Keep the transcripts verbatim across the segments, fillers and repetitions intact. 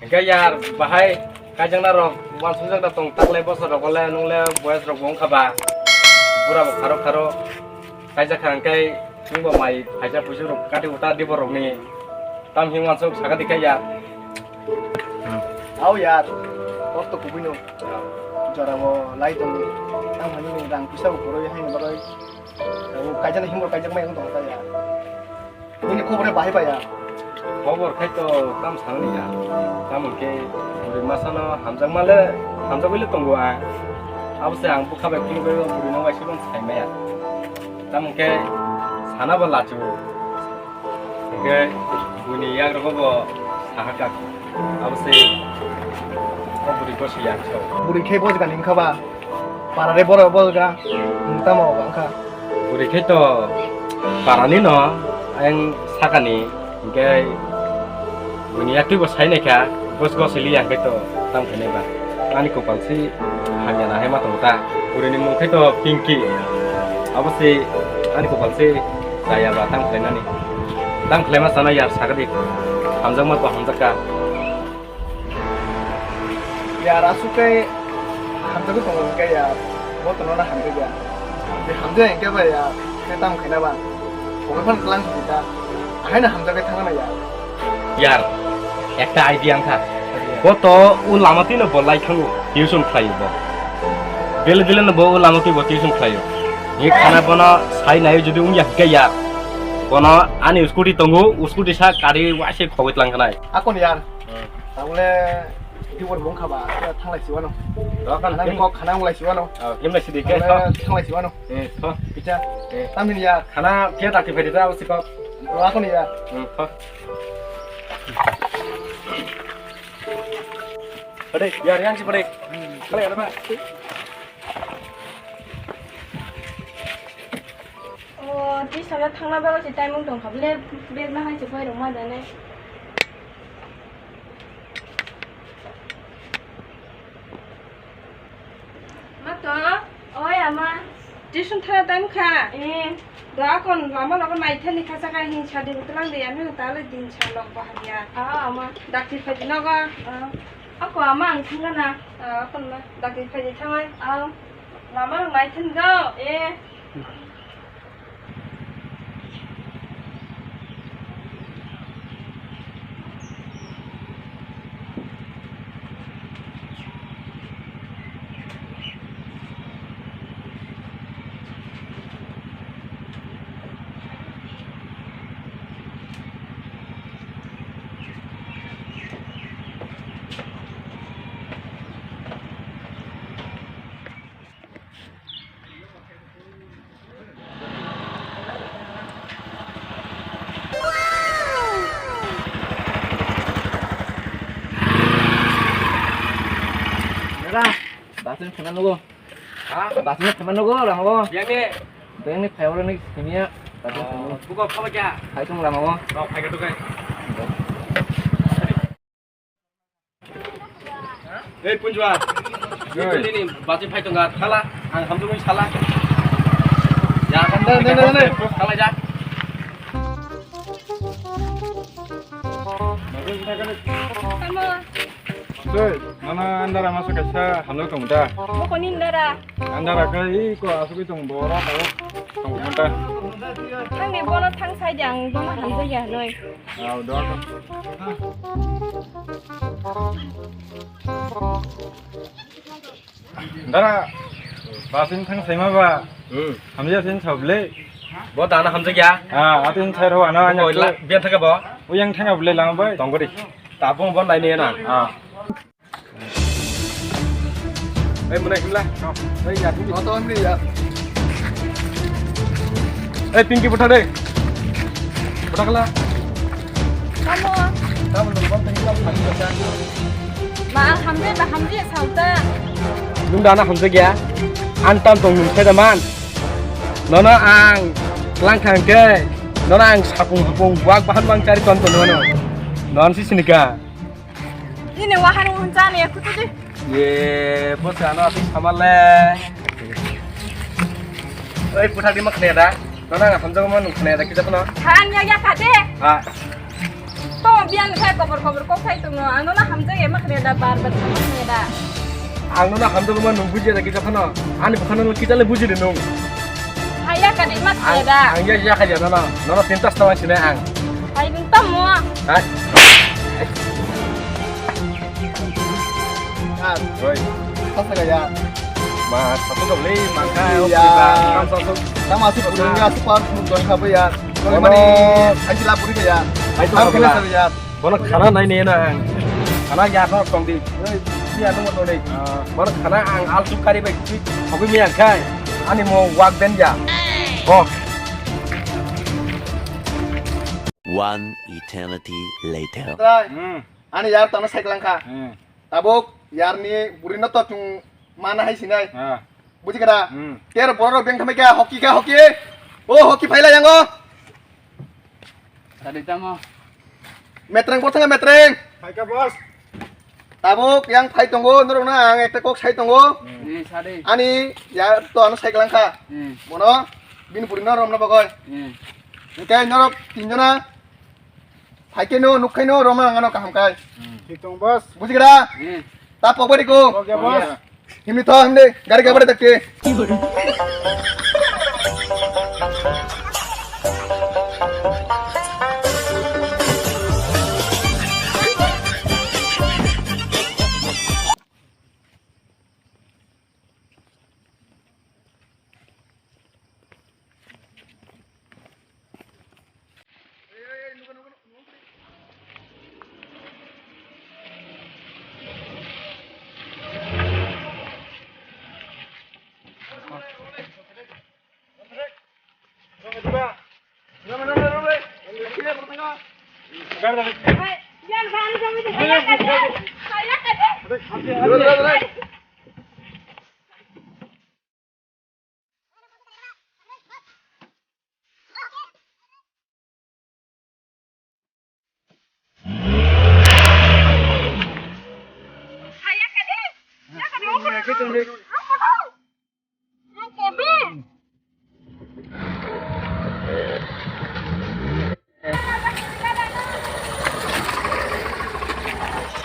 Hingke yar, bahai kaijakna rok uansukjak da tong, taklai bosor rok le, nung le boyes rok bo wngkha ba, bura bo kharo kharo kaijak kha, hingke nung bo mai phaisa puisu rok kati uta di borok ni, tam hing uansuk saka di khe yar. Au yar, kosto kubui no. Jora bo lai tong, tam hani rang puisa bo borok hai ni bagwi. Kaijak ni himor kaijak mai wng tong kha yar. Nini khobor bahai bai ya? Khobor khai to tam sanani ya. Tamo khe bwrwi masa no hamjak male, hamjak bai le tongo ang. Abo se ang bwkha bai kung bai bwrwi no waisa bang sai maya. Tamo khe sana bo lachu. Hingke buini yak rogo bo saha kha. Abo se o bwrwi bo se yak so. Bwrwi khe bo jagani wngkha ba? Para re borok bo ga, tamo wngkha. Bwrwi khe to para ni no, ayang saka ni, hingke buini yaktwi bo sai nai kha, bos go sili yang khe to tam khe nai ba. Ani kopal si hamya na hai ma tongo ta. Bwrwi ni mung khe to Pinky. Abo si ani kopal si jaya ba tam khlai nani. Tam khlai ma sana yar saka di. Hamjak ma to hamjak kha. Yar aswk khe hamjagwi tongo hwnkhe yar, bo tono na hamjakya. Je hamjak hwnkhe ba yar, khe tamo khaina ba? Pocket phano twlang sidi ta. Ahaino hamjagwi thangna ya. Yar, ekta idea wngkha. Bo to o lama twino bo lai thango, tuition khlaio bo. Daily daily no bo o lama twi bo tuition khlaio. Ni khana bono sai naio jodi wngya hwnkhe yar. Bono ani scooty tongo, o scooty sa kari waise khogwi twlang khanai. Akon yar. Hmm. Tabole, di bor bong khaba, thanglai siwano. Dokan khana kok khana ulai siwano. Oh, himlai sidi ke. Tabole, thanglai siwano. Eh, tho. Kicha. Eh. Tamini ya. Khana ke dakti phai da, usi kok. Doa ko ni ya. Hmm, tho. Pade, ya, yang si pade. Kale ada ba. Oh, di sana thangna bago si time tong khable, bag na hai si pai rong ma dane. Ma to? Oi, ama. Tuition thana time kha? Eh. Do akon lama logo naithani kha saka hin sadi butlang de, ami ta le din sa lok baham ya. Ah, ama. Dakti phai di nogo. Ah. Ako ama ang thangana. Ah, akon ma. Dakti phai di thangai. Ah. Lama rok naithani do. Eh. Dara, bathroom khana nugo. Ha? Bathroom khana nugo, lama go. Yang ni? Yang ni, phai oro ni, sini ya. Bathroom khana nugo. Buka apa lagi ya? Phai tong lama go. Rok, phai ka tu kai. Ei, Punjua. Oi. Itu ni, ni, basi phai tong ka, khala, ang hamjung ni sala. Ya, deh, deh, deh, deh. Khala ya. Tamo. Soi, nono andara masa kaisa hamjak tong da. Bokoni andara. Andara khe iko asugwi tong bora tao tong mata. Thangni bono thang sai di ang bono hamjak ya noi. Au do. Dara, basin thang saima ba. Hmm. Hamjak sin sable. Bo dana hamjak ya? Ah, atin sai ro ana. Bo anya la, bian thaka bo. Uyang thanga bole lang bai. Tong gori. Tabung bo nai ne na. Ah. Ei, muna himla. Ei, ya, tumi. Auto on ya. Ei, Pinky, butha de. Butha kala. Kamu. Kamu nunggu, Pinky, kamu. Ma, hamde, ba, hamde, sauta. Nung dana hamde gya. Antam tong nung seda man. Nono ang lang khang ke. Nono ang sapung hapung buak bahan bang cari tonton nono. Non si sinika. Ini wahan wahan chani aku tuh deh. Ye, bos ano asik sama le. Oi, puthak di mak khne da. Nana nga hamjak ma nung khne da kita kono. Han ya ya kade. Ha. To Yang khai kobor kobor kok khai tongno, ang nono hamjak ema khne da, bar bar hamjak khne da. Ang nono hamjak ma nung buji da kisa phano, ani bukhano kisa le buji de nung. Haya ka de ma khne da. Ang ya ya kha ya nono, nono pintas tawa sine ang. Hai nung tamo. Hai. Ah, oi. Khasa ga ya. Ma, khasa ga le, ma ka, ya. Tam sa so. Tam asu pudung ya, asu par pudung don kha ba ya. Kau mani, ai sila puri ga ya. Ai to kau kela sa ya. Bono khana nai ne na ang. Khana ya no tong di. Oi, ya no tong di. Bono khana ang al sukari bai. Hobi mi ang khai. Ani mo wak den ya. Oh. One eternity later. Ani yar tano cycle langkha. Tabuk yarni burino to chung mana hai sinai. Buji kada? Ter borok beng thamai kya hoki kya hoki? O hoki phaila yango. Tadi tamo. Metreng bothanga metreng. Phaika boss. Tabuk yang phai tongo norok na ang ekta kok sai tongo. Ni sadi. Ani yar to ano cycle langkha. Bono bini burino romna bagoi. Engkai norok tinjona. Haikeno nukhaino romang ano kaham kai. Thik tong boss. Bujigra? Hmm. Ta pokbari ko. Okay boss. Himni tho himni gari gabare takke.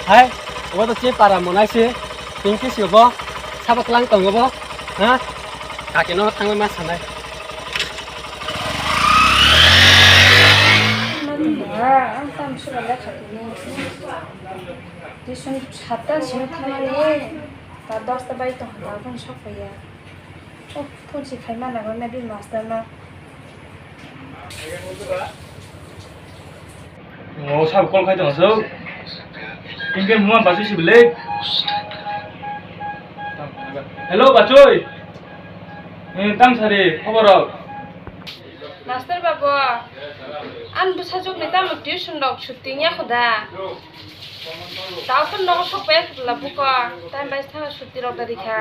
Hai, obo to che para monai se, Pinky se obo, sabo tlang tongo bo, ha? Kake no thangwi ma sanai. Ang tam sura lekha tini. Tuition satta sino thangnani, ta dosta bai tong, ta phone sok paiya. Oh, phone si khai mana gana bi master no. Oh, sab call khai tong so. Ingke muma bachoi si bile. Hello, bachoi. Eh, tang sari, khobor rok. Master babu, an bwsajwk ni tamo tuition rok suti ya kho da. Tao to nogo sok paiya kho la buko, time bai thang suti rok da dikha.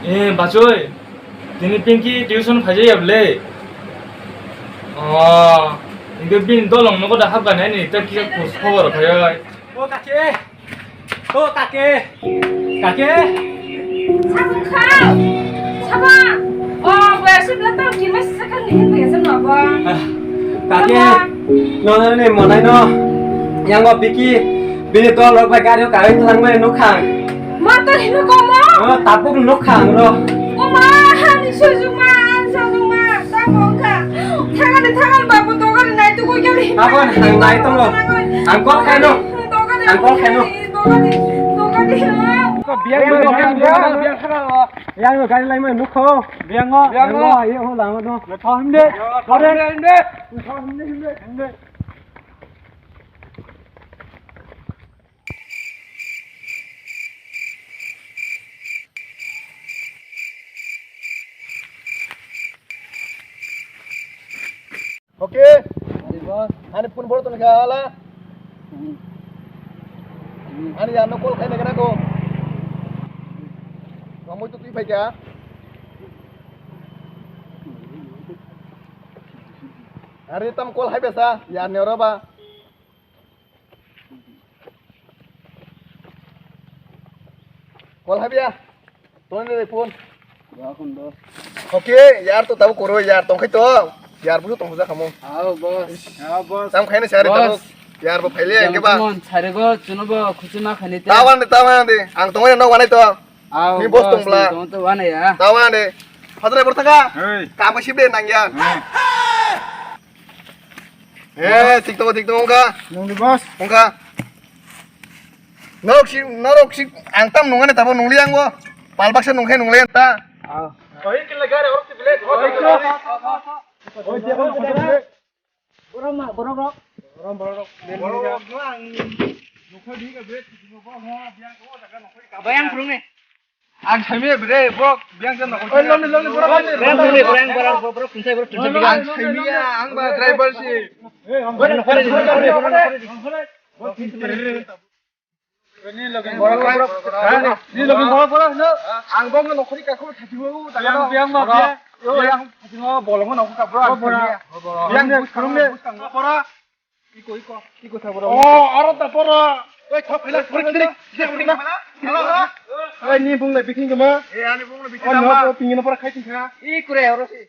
Eh, bachoi, tini Pinky tuition phaijaya bwle? Oh, hingke bini dolong nogo da hapgani ani ta kisa khobor phaioi. O kake, o kake, kake. Sabun kha, saba. O, boya sibla tao kima sisa khan ni hin boya sa no bo. Ah, kake, no no ni monai no. Yang o Pinky, bini dolong bai gari o kari tlang mani nukhang. Ma to hino komo? Oh, tabuk nukhang ro. O ma, hani sujuma, sujuma, tamo kha. Thangani thangan babu dogani nai tu koi kali. Abon hang nai tongo. Ang kok khaino. Ang kok khaino. Dogani, dogani, dogani. Biang, biang, biang, biang. Yang gari lai mai nukho. Biang o. Biang o. Ye ho lama no. Thom de. Thom de. Thom de. Okay. Ani phone boro tong kha hala. Ani ya no call khai na ko. Amoi to twi phai kha. Ari tam call hai besa ya ne ro ba. Call habia. Tony ni phone. Ba kon do. Okay, yar to tabu koro yar tong khai to. Yar busu tong ja kamo. Ao boss. Ao boss. Tam khai na sari tabu. Boss. Yar bo phaile, hingke ba? Mon, sarigo, chunubo, khuchima khani te. Tawan de, tawan de. Ang tongo nok wanai to. Ni boss tong bla. Tong to wanai ya. Tawan de. Hadra bortaka. Hey. Kamo sibde nangya. Hmm. Eh, tik tongo, tik tongo, ongkha. Nungni boss. Ongkha. Norok si, norok si, ang tam nungani tabo nungli ang bo. Palbaksa nungkhe nungli ta. Ah. Oi, kila gare, orok si blade. Oi, kila. Oi, dia, oi, dia. Borok ma, borok rok. Borok, borok rok. Borok rok no ang nokha di ka bre, nokha ha, biang ko daga nokha ka. Bayang phurung ni. Ang sami bre, borok biang jan nokha. Oi, lomni, lomni, borok, lomni. Bayang phurung ni, bayang borok, borok, borok, kunsai borok, kunsai biang. Ang sami ya, ang ba driver si. Borok nokha di, borok nokha di. Borok nokha di. Ni logi borok, borok, ha? Ni logi borok, borok, no? Ang bong no khori ka khori thati bo, ta biang, biang ma, biang. Yo, yang thati bo, bolong no ka, borok, borok. Yang bus karung ne. Borok. Iko, iko, iko ta borok. Oh, aro ta borok. Oi, thok phela, khori kiri. Oi, ni bung le biking ma. Eh, ani bung le biking ma. Oh, no, pingin borok khai tingkha. I kure oro si.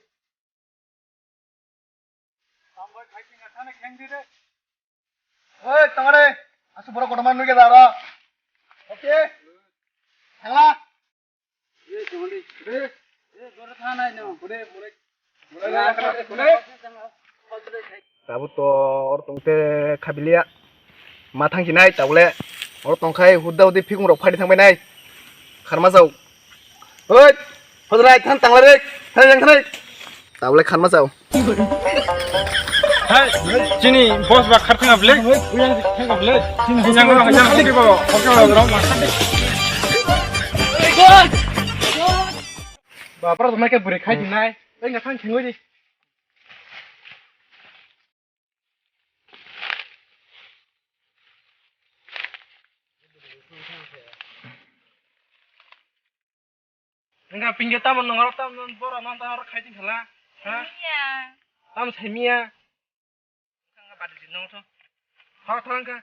Oi, tongare. Asu borok kotorma nugya da aro. Oke. Thangla. Tabuk to or tongte khabiliya. Ma thangsinai tabule. Or tongkhai hudda hudi phikung rok phari thangbai nai. Kharma jau. Oi, hojra, than tangla re, than yang than. Tabule khan ma chao. Hai, chini boss ba khar thang able. Yang khang able. Chini yang khang able. Hoke hoke ro ma. Ba, pra mai ke buri khai dinai. Oi, nga thang khengoi di. Nengka pingke tamo nongro tamo bora non tamo khai tingkhala. Ha? Iya. Tamo saimiya. Nengka badi di nong to. Ha, thangka.